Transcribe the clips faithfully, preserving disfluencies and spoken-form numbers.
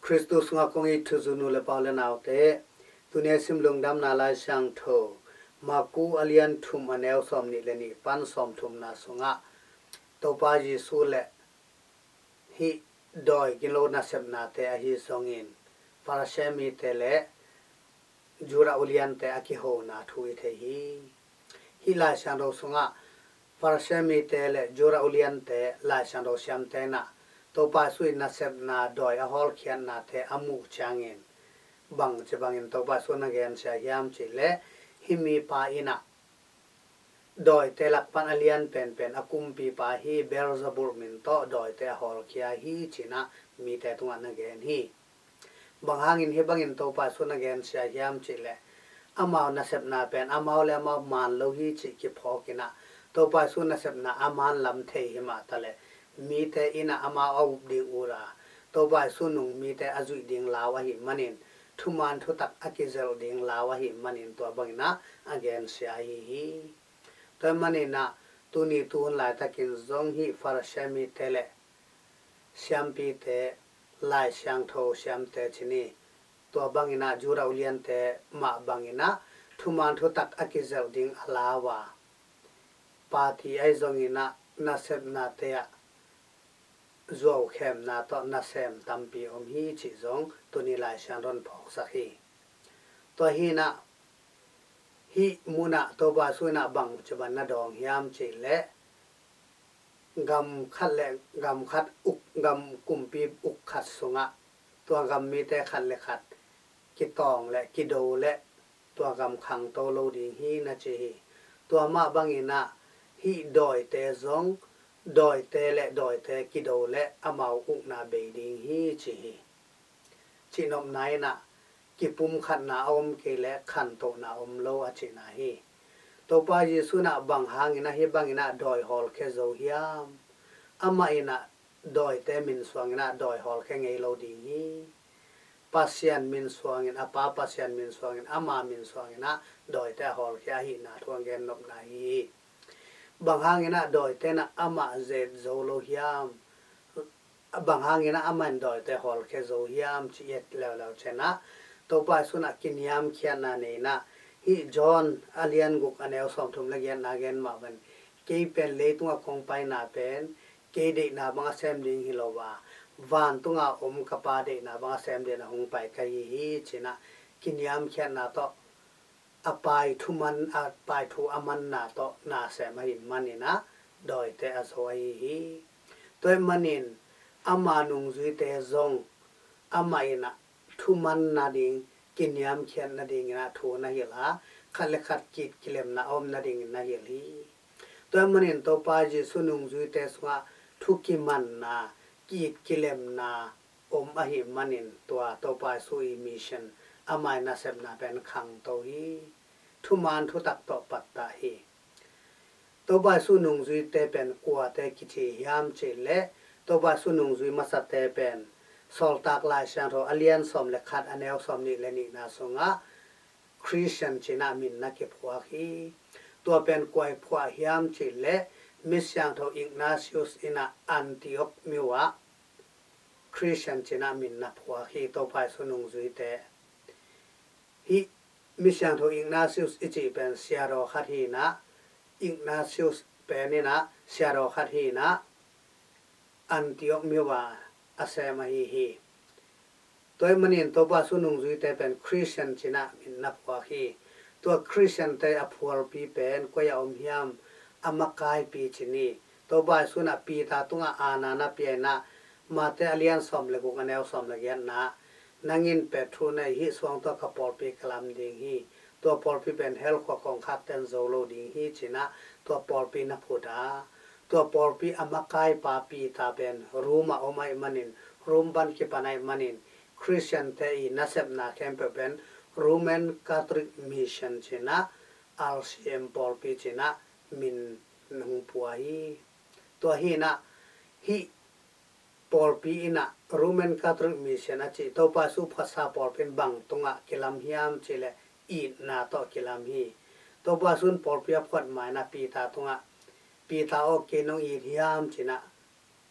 Khristu sungah kong it thuzui nu le pa u le naute, tuni a sim lungdamna Lai Siangtho Maku a lian thum a neu sawm nih le nih pan sawm thumna sungah Topa Jesu le hih dawi gilo nasepnate ahi zongin Farasi mite le Judah uliante a kihona thu i thei hi. Hih Lai Siangtho sungah Farasi mite le Judah uliante Lai Siangtho siamte in ah Topa Jesu i nasepna dawi a hawlkhiatnate a muh ciangin bangci bangin Topa Jesu na gensia hiam cih leh, hih mipa in ah dawite lak pan a lian penpen a kumpipa hi, Beelzebul min tawh dawite a hawlkhia hi ci-in ah mite tungah na gen hi. Bang hangin hih bangin Topa Jesu na gensia hiam cih leh, amau nasepna pen amau le amau man lo hi cih kiphawk in ah Topa Jesu nasepna a man lam thei hi mah ta leh, mite in ah amau a up ding ut a, Topa Jesu nung mite a zuih ding lau ahih manin, thuman thutak a kizelh ding lau ahih manin tua bangin ah a gensia ahi hi. Tua ahih manin ah tuni tuhun laitakin zong hih Farasi mite le siampite, Lai Siangtho siamte ci ni, tua bangin ah Judah uliante mah bangin ah thuman thutak a kizelh ding a lau a, party ahi zongin ah nasepnate ah zuaukhemna tawh nasem tampi om hi cih zong tuni Lai Siangtho in phawksak hi. Tua hi-in ah hih mun ah Topa Jesu in ah bangci bangin na dawng hiam cih leh, gam khat le gam khat uk, gam kumpi uk khat sungah tua gam mite khat le khat kitawng le kido le tua gam khangto lo ding hi na ci hi. Tua mah bangin ah hih dawite zong dawite le dawite kido le amau ukna bei ding hi ci hi. Cihnopna in ah kipumkhatna a om kei leh khantohna om lo a cihna hi. Topa Jesu in ah bang hangin ah hih bangin ah dawi hawlkhia zo hiam? Amah in ah dawite min suangin ah dawi hawlkhia ngei lo ding hi. Pasian min suangin, a Pa Pasian min suangin, ama min suangin ah dawite a hawlkhia ahihna thu a gennopna hi hi. Bang hangin ah dawite in ah amah zet zo lo hiam? Bang hangin ah amah in dawite hawlkhia zo hiam cih i et leuleu ciangin ah Topa Jesu in ah kiniamkhiatna nei in ah, hih John a lian guk a neu sawmthum le giatna gen mah bangin, kei pen leitungah kong paina pen kei deihna bang a sem ding hi lo a, vantunga om ka Pa deihna bang a sem dingin a hong pai ka hi hi ci-in ah kiniamkhiatna tawh a pai thu man, a pai thu a manna tawh nasem ahih manin ah dawite a zo ahi hi. Tua ahih manin ama nungzuite zong amah in ah thu man nading, kiniamkhiat nadingin ah thu na hilh a, khat le khat ki-it kilemna a om nadingin na hilh hi. Tua ahih manin Topa Jesu nungzuite sungah thu kimanna, ki-it kilemna om ahih manin tua Topa Jesu i mission, ama i nasepna pen khangto hi. Thuman thutak tawh pattah hi. Topa Jesu nungzuite pen kuate kici hiam cih leh, Topa Jesu nungzui masate pen Sawltak Lai Siangtho a lian sawm le khat a neu sawm nih le nihna sungah Christian ci-in ah min na kiphuak hi. Tua pen kua i phuah hiam cih leh, Misiangtho Ignatius in ah Antioch myo ah Christian ci-in ah min na phuak hi, Topa Jesu nungzuite. Hih Misiangtho Ignatius i cih pen siadaw khat hi-in ah, Ignatius pen in ah siadaw khat hi-in ah, Antioch myo ah a sem ahi hi. Tua ahih manin Topa Jesu nungzuite pen Christian ci-in ah min na phuak hi. Tua Christian-te a phualpi pen koi-ah om hiam? A makaipi ci ni. Topa Jesu in ah Peter tungah aana na pia in ah, Mate a lian sawm le guk a neu sawm le giatna, nang in Petru na hi, hih suang tawh ka pawlpi ka lam ding hi. Tua pawlpi pen hell khua kongkhakte in zo lo ding hi ci-in ah tua pawlpi na phut a, tua pawlpi a makaipa Peter pen Rome ah om ahih manin, Rome pan kipan ahih manin, Christian-te i nasepna khempeuh pen Roman Catholic Mission ci-in ah, R C M pawlpi ci-in ah min hong pua hi. Tua hi-in ah hih pawlpi in ah Roman Catholic Mission a cih Topa Jesu phuatsa pawlpi in bang tungah kilam hiam cih leh itna tawh kilam hi. Topa Jesu in pawlpi a phuat ma-in ah Peter tungah, Peter aw, kei nong it hiam ci-in ah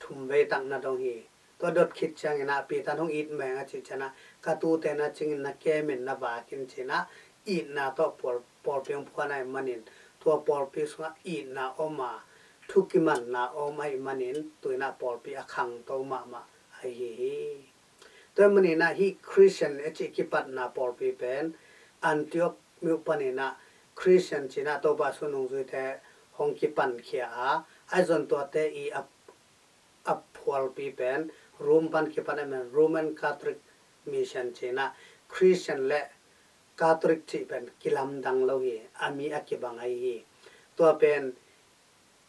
thumvei tak na dong hi. Tua dot khit ciangin ah Peter in hong it meng a cih ciangin ah, ka tute na cingin na kem in na vak in ci-in ah, itna tawh pawl, pawlpi hong phuan ahih manin, tua pawlpi sungah itna om a, thu kimanna om ahih manin, tu-in ah pawlpi a khangto mahmah ahi hi. Tua ahih manin ah hih Christian a cih kipatna pawlpi pen Antioch myo panin ah Christian ci-in ah Topa Jesu nungzuite hong kipankhia a, ahi zongin tuate i a, a phualpi pen Rome pan kipan ahih manin Roman Catholic Mission ci-in ah Christian le Catholic cih pen kilamdang lo hi, a mi a kibang ahi hi. Tua pen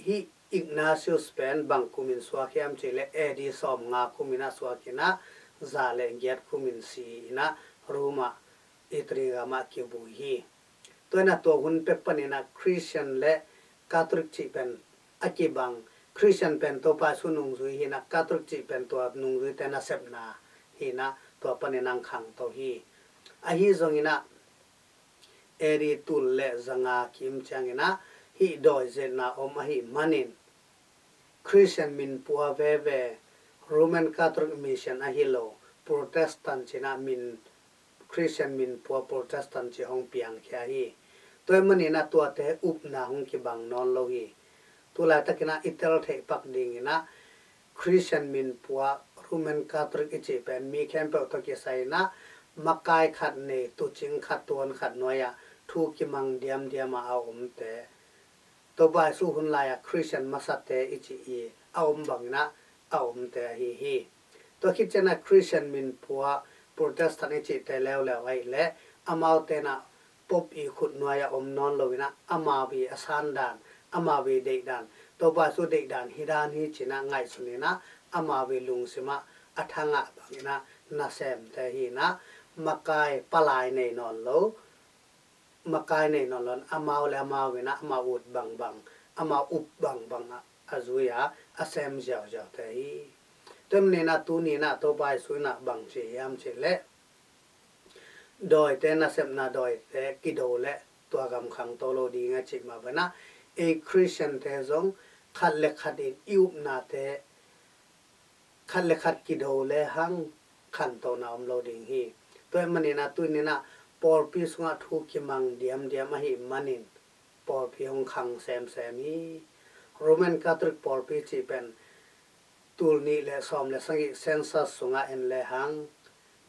hih Ignatius pen bang kumin suak hiam cih leh A D sawmnga kumin ah suak in ah, za le giat kumin si in ah Rome ah Italy gam ah kivui hi. Tua in ah tua hun pek panin ah Christian le Catholic cih pen a kibang, Christian pen Topa Jesu nungzui hi in ah, Catholic cih pen tua nungzuite nasepna hi in ah, tua panin ah khangto hi. Ahi zongin ah A D tul le zanga kim ciangin ah hih dawi zetna om ahih manin, Christian min pua veve, Roman Catholic Mission ahi lo, Protestant ci-in ah min, Christian min pua Protestant ci hong piangkhia hi. Tua ahih manin ah tuate upna hong kibang nawn lo hi. Tu laitakin ah i tel theih pak dingin ah Christian min pua Roman Catholic i cih pen mi khempeuh tawh kisai in ah makai khat nei, tuucing khat, tuan khat nuai-ah thu kimang diamdiam a a omte, Topa Jesu hun lai-ah Christian masate i cih i a om bangin ah a omte ahi hi. Tua khit ciangin ah Christian min pua Protestant i cihte leuleu ahih leh amaute in ah Pope i khut nuai-ah om nawn lo in ah, amau i a san dan, amau i deih dan, Topa Jesu deih dan hi dan hi ci-in ah ngaihsun in ah, amau i lungsim ah a thangah bangin ah nasemte hi in ah, makai palai nei nawn lo, makai nei nawn lo in, amau le amau in ah amau ut bangbang, amau up bangbang ah a zui a, a sem ziauziaute hi. Tua ahih manin ah tuni in ah Topa Jesu in ah bang ci hiam cih leh, dawite nasepna, dawite kido leh tua gam khangto lo ding a cih mah bangin ah, ei Christian-te zong khat le khat in i upnate khat le khat kido lehang khantona om lo ding hi. Tua ahih manin ah tuni in ah pawlpi sungah thu kimang diamdiam ahih manin pawlpi hong khang semsem hi. Roman Catholic pawlpi cih pen tul nih le sawm le sagih census sungah en lehang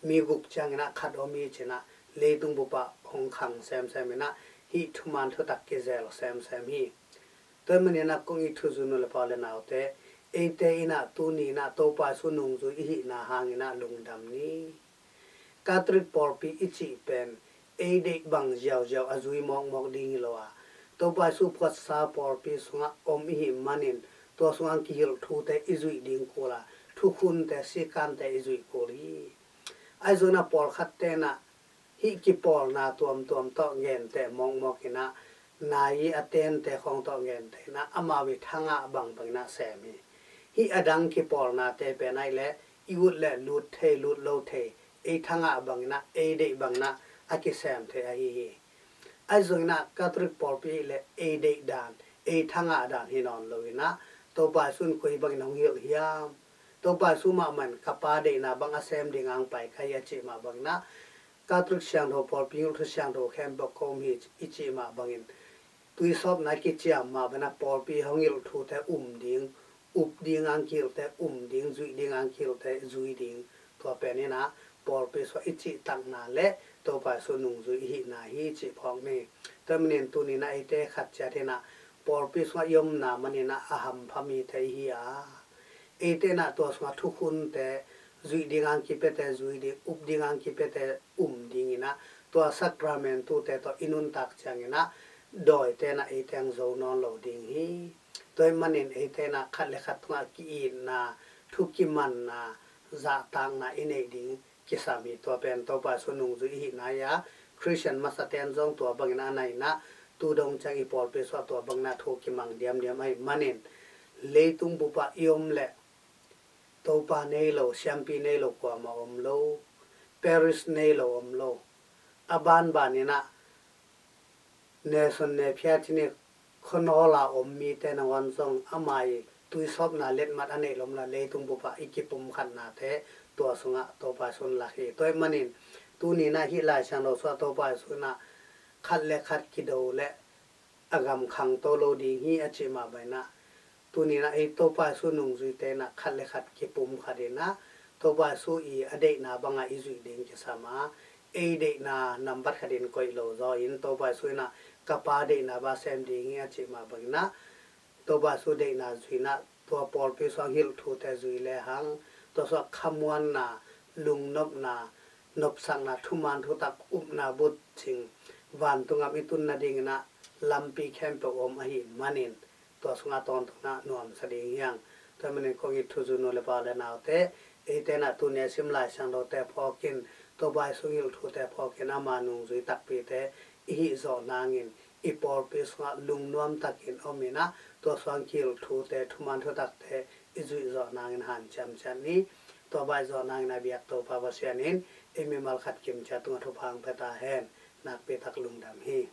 mi guk ciangin ah khat om hi ci-in ah, leitung bup ah hong khang semsem in ah, hih thuman thutak kizel semsem hi. Tua ahih manin ah kong it thuzui nu le pa u le naute, eite in ah tuni in ah Topa Jesu nungzui i hihna hangin ah lungdam ni. Catholic pawlpi i cih pen ei deih bang ziauziau a zui mawkmawk ding hi lo a, Topa Jesu phuatsa pawlpi sungah om i hih manin, tua sungah kihilh thute i zuih ding kul a, thukhunte, sikante i zuih kul hi. Ahi zongin ah pawlkhatte in ah hih kipawlna tuamtuam tawh genteh mawkmawk in ah, nai i a tente khawng tawh genteh in ah, amau i thangah bangbang in ah sem hi. Hih a dang kipawlnate pen ahih leh i ut leh lut thei, lut lo thei, ei thangah bangin ah, ei deih bangin ah a kisem thei ahi hi. Ahi zongin ah Catholic pawlpi ahih leh ei deih dan, ei thangah dan hi nawn lo in ah, Topa Jesu in koi bangin hong hilh hiam, Topa Jesu mahmah in ka Pa deihna bang a sem ding hong pai ka hi a cih mah bangin ah, Catholic siangtho, pawlpi gilthu siangtho khempeuh ka um hi i cih mah bangin, tuisawpna kiciam mah bangin ah pawlpi hong hilh thute um ding, up ding hong kihilhte um ding, zuih ding hong kihilhte zui ding. Tua pen in ah pawlpi sungah i cihtakna le Topa Jesu nungzui i hihna hi cih phawk ni. Tua ahih manin tuni in ah eite khat ciat in ah pawlpi sungah i omna manin ah a hampha mite i hi a, eite in ah tua sungah thukhunte, zuih ding hong kipiate zui ding, up ding hong kipiate um ding in ah, tua sacrament-ute tawh i nuntak ciangin ah dawite in ah eite hong zo nawn lo ding hi. Tua ahih manin eite in ah khat le khat tungah ki-itna, thu kimanna, zahtakna i neih ding kisam hi. Tua pen Topa Jesu nungzui i hihna hi a, Christian masate in zong tua bangin ah a na in ah, tu dong ciang i pawlpi sungah tua bangin ah thu kimang diamdiam ahih manin, leitung bup ah i om leh Topa nei lo, siampi nei lo kuamah om lo, parish nei lo om lo. A banban in ah, Nelson Napier ci-in khuanawl a om mite nangawn zong ama i tuisawpna letmat a neih lomna leitung bupah i kipumkhatnate tua sungah Topa Jesu in lak hi. Tua ahih manin tuni-in ah hih Lai Siangtho sungah Topa Jesu in ah khat le khat kido le a gam khangto lo ding hi a cih mah bangin ah, tuni-in ah ei Topa Jesu nungzuite in ah khat le khat kipumkhat in ah Topa Jesu i a deihna bangah i zuih ding kisam a, ei deihna nambat khatin koih lo zaw in Topa Jesu in ah ka Pa deihna bang sem ding hi a cih mah bangin ah Topa Jesu deihna zui in ah tua pawlpi sungah hilh thute zui lehang tua sungah khamuanna, lungnopna, nopsakna, thuman thutak, upna, bucing, vantung gam i tun nadingin ah lampi khempeuh om ahih manin tua sungah tawntung in ah nuamsa ding hi hang. Tua ahih manin kong it thuzui nu le pa le naute, eite in ah tuni a sim Lai Siangthote phawkin, Topa Jesu hilh thute phawkin ama nungzui takpite i hih zawh nangin i pawlpi sungah lungnuam takin om in ah tua sungah kihilh thute, thuman thutakte i zuih zawh nangin hanciam ciat ni. Tua baih zawh nangin a biak Topa Pasian in ei mimal khat kim ciat tungah thupha hong pia ta hen. Nakpi tak lungdam hi.